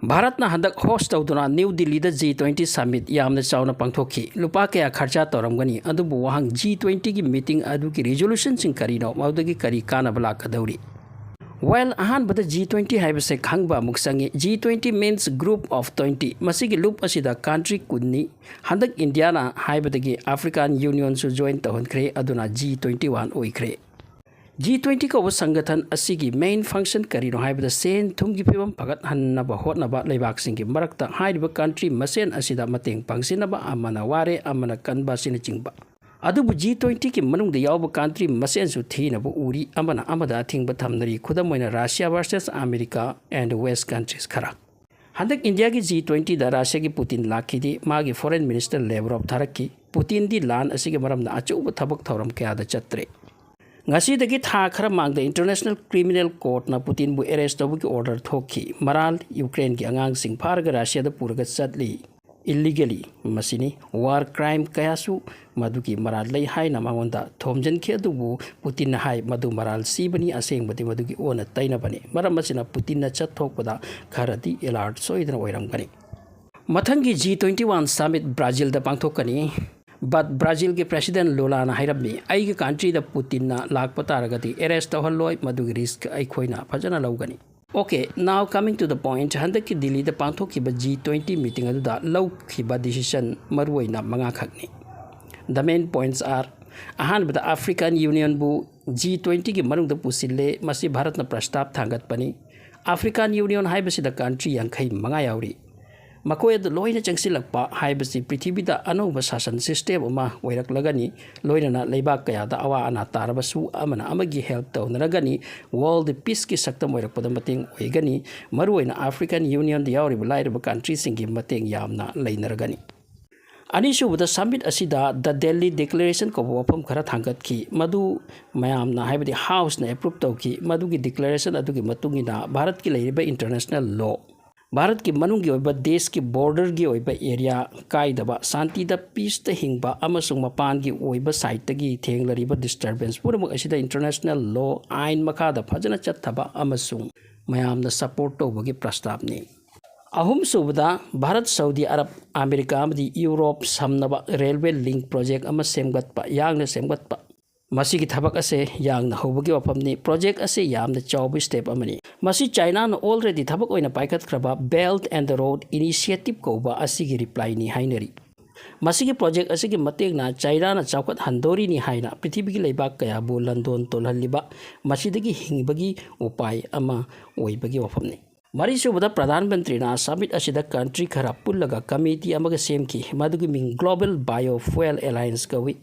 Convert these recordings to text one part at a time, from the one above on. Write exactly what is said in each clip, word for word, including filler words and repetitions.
ꯚꯥꯔꯠꯅ ꯍꯟꯗꯛ ꯍꯣꯁ ꯇꯧꯗꯨꯅ ꯅ꯭ꯌꯨ ꯗꯤꯜꯂꯤꯗ ꯖꯤ ꯇ꯭ꯋꯦꯟꯇꯤ ꯁꯃꯤꯠ ꯌꯥꯝꯅ ꯆꯥꯎꯅ ꯄꯥꯡꯊꯣꯛꯈꯤ꯫ ꯂꯨꯄꯥ ꯀꯌꯥ ꯈꯔꯆꯥ ꯇꯧꯔꯝꯒꯅꯤ? ꯑꯗꯨꯕꯨ ꯋꯥꯍꯪ, ꯖꯤ ꯇ꯭ꯋꯦꯟꯇꯤꯒꯤ ꯃꯤꯇꯤꯡ ꯑꯗꯨꯒꯤ ꯔꯤꯖꯣꯂꯨꯁꯟꯁꯤꯡ ꯀꯔꯤꯅꯣ? ꯃꯗꯨꯗꯒꯤ ꯀꯔꯤ ꯀꯥꯟꯅꯕ ꯂꯥꯛꯀꯗꯧꯔꯤ? ꯋꯦꯜ, ꯑꯍꯥꯟꯕꯗ ꯖꯤ ꯇ꯭ꯋꯦꯟꯇꯤ ꯍꯥꯏꯕꯁꯦ ꯈꯪꯕ ꯑꯃꯨꯛ ꯆꯪꯉꯤ꯫ G twenty means group of twenty꯫ ꯃꯁꯤꯒꯤ ꯂꯨꯞ ꯑꯁꯤꯗ ꯀꯟꯇ꯭ꯔꯤ ꯀꯨꯟꯅꯤ꯫ ꯍꯟꯗꯛ ꯏꯟꯗꯤꯌꯥꯅ ꯍꯥꯏꯕꯗꯒꯤ ꯑꯐ꯭ꯔꯤꯀꯥꯟ ꯌꯨꯅꯤꯌꯟꯁꯨ ꯖꯣꯏꯟ ꯇꯧꯍꯟꯈ꯭ꯔꯦ, ꯑꯗꯨꯅ ꯖꯤ ꯇ꯭ꯋꯦꯟꯇꯤ ꯋꯥꯟ ꯑꯣꯏꯈ꯭ꯔꯦ꯫ ꯖꯤ ꯇ꯭ꯋꯦꯟꯇꯤ ꯀꯧꯕ ꯁꯪꯒꯊꯟ ꯑꯁꯤꯒꯤ ꯃꯦꯟ ꯐꯪꯁꯟ ꯀꯔꯤꯅꯣ ꯍꯥꯏꯕꯗ ꯁꯦꯟ ꯊꯨꯝꯒꯤ ꯐꯤꯕꯝ ꯐꯒꯠꯍꯟꯅꯕ ꯍꯣꯠꯅꯕ, ꯂꯩꯕꯥꯛꯁꯤꯡꯒꯤ ꯃꯔꯛꯇ ꯍꯥꯏꯔꯤꯕ ꯀꯟꯇ꯭ꯔꯤ ꯃꯁꯦꯟ ꯑꯁꯤꯗ ꯃꯇꯦꯡ ꯄꯥꯡꯁꯤꯟꯅꯕ, ꯑꯃꯅ ꯋꯥꯔꯦ ꯑꯃꯅ ꯀꯟꯕ ꯑꯁꯤꯅꯆꯤꯡꯕ꯫ ꯑꯗꯨꯕꯨ ꯖꯤ ꯇ꯭ꯋꯦꯟꯇꯤꯒꯤ ꯃꯅꯨꯡꯗ ꯌꯥꯎꯕ ꯀꯟꯇ꯭ꯔꯤ ꯃꯁꯦꯟꯁꯨ ꯊꯤꯅꯕ ꯎꯔꯤ, ꯑꯃꯅ ꯑꯃꯗ ꯑꯊꯤꯡꯕ ꯊꯝꯅꯔꯤ꯫ ꯈꯨꯗꯝ ꯑꯣꯏꯅ Russia versus America and West countries ꯈꯔ꯫ ꯍꯟꯗꯛ ꯏꯟꯗꯤꯌꯥꯒꯤ ꯖꯤ ꯇ꯭ꯋꯦꯟꯇꯤꯗ ꯔꯁꯤꯌꯥꯒꯤ ꯄꯨꯇꯤꯟ ꯂꯥꯛꯈꯤꯗꯦ, ꯃꯥꯒꯤ ꯐꯣꯔꯦꯟ ꯃꯤꯅꯤꯁꯇꯔ ꯂꯦꯕ꯭ꯔꯣꯞ ꯊꯥꯔꯛꯈꯤ꯫ ꯄꯨꯇꯤꯟꯗꯤ ꯂꯥꯟ ꯑꯁꯤꯒꯤ ꯃꯔꯝꯗ ꯑꯆꯧꯕ ꯊꯕꯛ ꯊꯧꯔꯝ ꯀꯌꯥꯗ ꯆꯠꯇ꯭ꯔꯦ꯫ ꯉꯁꯤꯗꯒꯤ ꯊꯥ ꯈꯔ ꯃꯥꯡꯗ ꯏꯟꯇꯔꯅꯦꯁꯅꯦꯜ ꯀ꯭ꯔꯤꯃꯤꯅꯦꯜ ꯀꯣꯔꯠꯅ ꯄꯨꯇꯤꯟꯕꯨ ꯑꯦꯔꯦꯁ ꯇꯧꯕꯒꯤ ꯑꯣꯔꯗꯔ ꯊꯣꯛꯈꯤ꯫ ꯃꯔꯥꯜ, ꯌꯨꯀ꯭ꯔꯦꯟꯒꯤ ꯑꯉꯥꯡꯁꯤꯡ ꯐꯥꯔꯒ ꯔꯁꯤꯌꯥꯗ ꯄꯨꯔꯒ ꯆꯠꯂꯤ꯫ ꯏꯜꯂꯤꯒꯦꯂꯤ꯫ ꯃꯁꯤꯅꯤ꯫ ꯋꯥꯔ ꯀ꯭ꯔꯥꯏꯝ ꯀꯌꯥꯁꯨ ꯃꯗꯨꯒꯤ ꯃꯔꯥꯜ ꯂꯩ ꯍꯥꯏꯅ ꯃꯉꯣꯟꯗ ꯊꯣꯝꯖꯤꯟꯈꯤ, ꯑꯗꯨꯕꯨ ꯄꯨꯇꯤꯟꯅ ꯍꯥꯏ ꯃꯗꯨ ꯃꯔꯥꯜ ꯁꯤꯕꯅꯤ, ꯑꯁꯦꯡꯕꯗꯤ ꯃꯗꯨꯒꯤ ꯑꯣꯟꯅ ꯇꯩꯅꯕꯅꯤ꯫ ꯃꯔꯝ ꯑꯁꯤꯅ ꯄꯨꯇꯤꯟꯅ ꯆꯠꯊꯣꯛꯄꯗ ꯈꯔꯗꯤ ꯑꯦꯂꯥꯔꯠ ꯁꯣꯏꯗꯅ ꯑꯣꯏꯔꯝꯒꯅꯤ꯫ ꯃꯊꯪꯒꯤ ꯖꯤ ꯇ꯭ꯋꯦꯟꯇꯤ ꯋꯥꯟ ꯁꯃꯤꯠ ꯕ꯭ꯔꯥꯖꯤꯜꯗ ꯄꯥꯡꯊꯣꯛꯀꯅꯤ꯫ But ꯕ꯭ꯔꯥꯖꯤꯜꯒꯤ ꯄ꯭ꯔꯦꯁꯤꯗꯦꯟ ꯂꯨꯂꯥꯅ ꯍꯥꯏꯔꯝꯃꯤ, "ꯑꯩꯒꯤ ꯀꯟꯇ꯭ꯔꯤꯗ ꯄꯨꯇꯤꯟꯅ ꯂꯥꯛꯄ ꯇꯥꯔꯒꯗꯤ ꯑꯦꯔꯦꯁ ꯇꯧꯍꯜꯂꯣꯏ, ꯃꯗꯨꯒꯤ ꯔꯤꯁꯛ ꯑꯩꯈꯣꯏꯅ ꯐꯖꯅ ꯂꯧꯒꯅꯤ"꯫ Okay, now coming to the point, ꯍꯟꯗꯛꯀꯤ ꯗꯤꯜꯂꯤꯗ ꯄꯥꯡꯊꯣꯛꯈꯤꯕ ꯖꯤ ꯇ꯭ꯋꯦꯟꯇꯤ ꯃꯤꯇꯤꯡ ꯑꯗꯨꯗ ꯂꯧꯈꯤꯕ ꯗꯤꯁꯤꯖꯟ ꯃꯔꯨꯑꯣꯏꯅ ꯃꯉꯥꯈꯛꯅꯤ꯫ The main points are, ꯑꯍꯥꯟꯕꯗ ꯑꯐ꯭ꯔꯤꯀꯥꯟ ꯌꯨꯅꯤꯌꯟꯕꯨ ꯖꯤ ꯇ꯭ꯋꯦꯟꯇꯤꯒꯤ ꯃꯅꯨꯡꯗ ꯄꯨꯁꯤꯜꯂꯦ꯫ ꯃꯁꯤ ꯚꯥꯔꯠꯅ ꯄ꯭ꯔꯁꯇꯥꯞ ꯊꯥꯡꯒꯠꯄꯅꯤ꯫ ꯑꯐ꯭ꯔꯤꯀꯥꯟ ꯌꯨꯅꯤꯌꯟ ꯍꯥꯏꯕꯁꯤꯗ ꯀꯟꯇ꯭ꯔꯤ ꯌꯥꯡꯈꯩ ꯃꯉꯥ ꯌꯥꯎꯔꯤ꯫ ꯃꯈꯣꯏ ꯑꯗꯨ ꯂꯣꯏꯅ ꯆꯪꯁꯤꯜꯂꯛꯄ ꯍꯥꯏꯕꯁꯤ ꯄ꯭ꯔꯤꯊꯤꯕꯤꯗ ꯑꯅꯧꯕ ꯁꯥꯁꯟ ꯁꯤꯁꯇꯦꯝ ꯑꯃ ꯑꯣꯏꯔꯛꯂꯒꯅꯤ, ꯂꯣꯏꯅꯅ ꯂꯩꯕꯥꯛ ꯀꯌꯥꯗ ꯑꯋꯥ ꯑꯅꯥ ꯇꯥꯔꯕꯁꯨ ꯑꯃꯅ ꯑꯃꯒꯤ ꯍꯦꯜꯞ ꯇꯧꯅꯔꯒꯅꯤ, ꯋꯥꯔꯜꯗ ꯄꯤꯁꯀꯤ ꯁꯛꯇꯝ ꯑꯣꯏꯔꯛꯄꯗ ꯃꯇꯦꯡ ꯑꯣꯏꯒꯅꯤ, ꯃꯔꯨꯑꯣꯏꯅ ꯑꯐ꯭ꯔꯤꯀꯥꯟ ꯌꯨꯅꯤꯌꯟꯗ ꯌꯥꯎꯔꯤꯕ ꯂꯥꯏꯔꯕ ꯀꯟꯇ꯭ꯔꯤꯁꯤꯡꯒꯤ ꯃꯇꯦꯡ ꯌꯥꯝꯅ ꯂꯩꯅꯔꯒꯅꯤ꯫ ꯑꯅꯤꯁꯨꯕꯗ, ꯁꯃꯤꯠ ꯑꯁꯤꯗ The Delhi Declaration ꯀꯧꯕ ꯋꯥꯐꯝ ꯈꯔ ꯊꯥꯡꯒꯠꯈꯤ꯫ ꯃꯗꯨ ꯃꯌꯥꯝꯅ, ꯍꯥꯏꯕꯗꯤ ꯍꯥꯎꯁꯅ ꯑꯦꯄ꯭ꯔꯨꯞ ꯇꯧꯈꯤ꯫ ꯃꯗꯨꯒꯤ ꯗꯤꯀ꯭ꯂꯦꯔꯦꯁꯟ ꯑꯗꯨꯒꯤ ꯃꯇꯨꯡ ꯏꯟꯅ ꯚꯥꯔꯠꯀꯤ ꯂꯩꯔꯤꯕ ꯏꯟꯇꯔꯅꯦꯁꯅꯦꯜ ꯂꯣ, ꯚꯥꯔꯠꯀꯤ ꯃꯅꯨꯡꯒꯤ ꯑꯣꯏꯕ ꯗꯦꯁꯀꯤ ꯕꯣꯔꯗꯔꯒꯤ ꯑꯣꯏꯕ ꯑꯦꯔꯤꯌꯥ ꯀꯥꯏꯗꯕ, ꯁꯥꯟꯇꯤꯗ, ꯄꯤꯁꯇ ꯍꯤꯡꯕ ꯑꯃꯁꯨꯡ ꯃꯄꯥꯟꯒꯤ ꯑꯣꯏꯕ ꯁꯥꯏꯠꯇꯒꯤ ꯊꯦꯡꯂꯔꯤꯕ ꯗꯤꯁꯇꯔꯕꯦꯟꯁ ꯄꯨꯝꯅꯃꯛ ꯑꯁꯤꯗ ꯏꯟꯇꯔꯅꯦꯁꯅꯦꯜ ꯂꯣ, ꯑꯥꯏꯟ ꯃꯈꯥꯗ ꯐꯖꯅ ꯆꯠꯊꯕ ꯑꯃꯁꯨꯡ ꯃꯌꯥꯝꯅ ꯁꯄꯣꯔꯠ ꯇꯧꯕꯒꯤ ꯄ꯭ꯔꯁꯇꯥꯞꯅꯤ꯫ ꯑꯍꯨꯝꯁꯨꯕꯗ, ꯚꯥꯔꯠ, ꯁꯥꯎꯗꯤ ꯑꯔꯕ, ꯑꯃꯦꯔꯤꯀꯥ ꯑꯃꯗꯤ ꯌꯨꯔꯣꯞ ꯁꯝꯅꯕ ꯔꯦꯜꯋꯦ ꯂꯤꯡ ꯄ꯭ꯔꯣꯖꯦꯛ ꯑꯃ ꯁꯦꯝꯒꯠꯄ, ꯌꯥꯡꯅ ꯁꯦꯝꯒꯠꯄ꯫ ꯃꯁꯤꯒꯤ ꯊꯕꯛ ꯑꯁꯦ ꯌꯥꯡꯅ ꯍꯧꯕꯒꯤ ꯋꯥꯐꯝꯅꯤ꯫ ꯄ꯭ꯔꯣꯖꯦꯛ ꯑꯁꯤ ꯌꯥꯝꯅ ꯆꯥꯎꯕ ꯁ꯭ꯇꯦꯞ ꯑꯃꯅꯤ꯫ ꯃꯁꯤ ꯆꯥꯏꯅꯥꯅ ꯑꯣꯜꯔꯦꯗꯤ ꯊꯕꯛ ꯑꯣꯏꯅ ꯄꯥꯏꯈꯠꯈ꯭ꯔꯕ belt and the road initiative ꯀꯧꯕ ꯑꯁꯤꯒꯤ ꯔꯤꯄ꯭ꯂꯥꯏꯅꯤ ꯍꯥꯏꯅꯔꯤ꯫ ꯃꯁꯤꯒꯤ ꯄ꯭ꯔꯣꯖꯦꯛ ꯑꯁꯤꯒꯤ ꯃꯇꯦꯡꯅ ꯆꯥꯏꯅꯥꯅ ꯆꯥꯎꯈꯠꯍꯟꯗꯣꯔꯤꯅꯤ ꯍꯥꯏꯅ ꯄ꯭ꯔꯤꯊꯤꯕꯤꯒꯤ ꯂꯩꯕꯥꯛ ꯀꯌꯥꯕꯨ ꯂꯟꯗꯣꯟ ꯇꯣꯜꯍꯜꯂꯤꯕ, ꯃꯁꯤꯗꯒꯤ ꯍꯤꯡꯕꯒꯤ ꯎꯄꯥꯏ ꯑꯃ ꯑꯣꯏꯕꯒꯤ ꯋꯥꯐꯝꯅꯤ꯫ ꯃꯔꯤꯁꯨꯕꯗ, ꯄ꯭ꯔꯙꯥꯟ ꯃꯟꯇ꯭ꯔꯤꯅ ꯁꯃꯤꯠ ꯑꯁꯤꯗ ꯀꯟꯇ꯭ꯔꯤ ꯈꯔ ꯄꯨꯜꯂꯒ ꯀꯃꯤꯇꯤ ꯑꯃꯒ ꯁꯦꯝꯈꯤ, ꯃꯗꯨꯒꯤ ꯃꯤꯡ Global Biofuel Alliance ꯀꯧꯏ꯫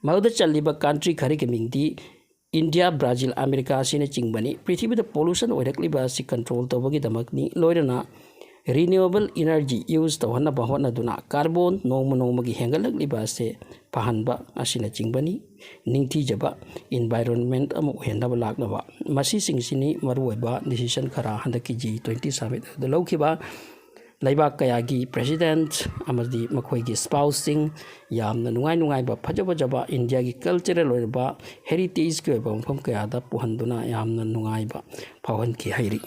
ꯃꯗꯨꯗ ꯆꯜꯂꯤꯕ ꯀꯟꯇ꯭ꯔꯤ ꯈꯔꯒꯤ ꯃꯤꯡꯗꯤ ꯏꯟꯗꯤꯌꯥ, ꯕ꯭ꯔꯥꯖꯤꯜ, ꯑꯃꯦꯔꯤꯀꯥ ꯑꯁꯤꯅꯆꯤꯡꯕꯅꯤ꯫ ꯄ꯭ꯔꯤꯊꯤꯕꯤꯗ ꯄꯣꯂꯨꯁꯟ ꯑꯣꯏꯔꯛꯂꯤꯕ ꯑꯁꯤ ꯀꯟꯇ꯭ꯔꯣꯜ ꯇꯧꯕꯒꯤꯗꯃꯛꯅꯤ, ꯂꯣꯏꯅꯅ ꯔꯤꯅ꯭ꯌꯨꯑꯦꯕꯜ ꯏꯅꯔꯖꯤ ꯌꯨꯁ ꯇꯧꯍꯟꯅꯕ ꯍꯣꯠꯅꯗꯨꯅ ꯀꯥꯔꯕꯣꯟ ꯅꯣꯡꯃ ꯅꯣꯡꯃꯒꯤ ꯍꯦꯟꯒꯠꯂꯛꯂꯤꯕ ꯑꯁꯦ ꯐꯍꯟꯕ ꯑꯁꯤꯅꯆꯤꯡꯕꯅꯤ꯫ ꯅꯤꯡꯊꯤꯖꯕ ꯏꯟꯚꯥꯏꯔꯣꯟꯃꯦꯟꯠ ꯑꯃ ꯑꯣꯏꯍꯟꯅꯕ ꯂꯥꯛꯅꯕ, ꯃꯁꯤꯁꯤꯡꯁꯤꯅꯤ ꯃꯔꯨꯑꯣꯏꯕ ꯗꯤꯁꯤꯖꯟ ꯈꯔ ꯍꯟꯗꯛꯀꯤ ꯖꯤ ꯇ꯭ꯋꯦꯟꯇꯤ ꯁꯃꯤꯠ ꯑꯗꯨꯗ ꯂꯧꯈꯤꯕ꯫ ꯂꯩꯕꯥꯛ ꯀꯌꯥꯒꯤ ꯄ꯭ꯔꯦꯁꯤꯗꯦꯟꯠ ꯑꯃꯗꯤ ꯃꯈꯣꯏꯒꯤ ꯁ꯭ꯄꯥꯎꯁꯁꯤꯡ ꯌꯥꯝꯅ ꯅꯨꯡꯉꯥꯏ ꯅꯨꯡꯉꯥꯏꯕ, ꯐꯖ ꯐꯖꯕ ꯏꯟꯗꯤꯌꯥꯒꯤ ꯀꯜꯆꯔꯦꯜ ꯑꯣꯏꯔꯕ, ꯍꯦꯔꯤꯇꯦꯖꯀꯤ ꯑꯣꯏꯕ ꯃꯐꯝ ꯀꯌꯥꯗ ꯄꯨꯍꯟꯗꯨꯅ ꯌꯥꯝꯅ ꯅꯨꯡꯉꯥꯏꯕ ꯐꯥꯎꯍꯟꯈꯤ ꯍꯥꯏꯔꯤ꯫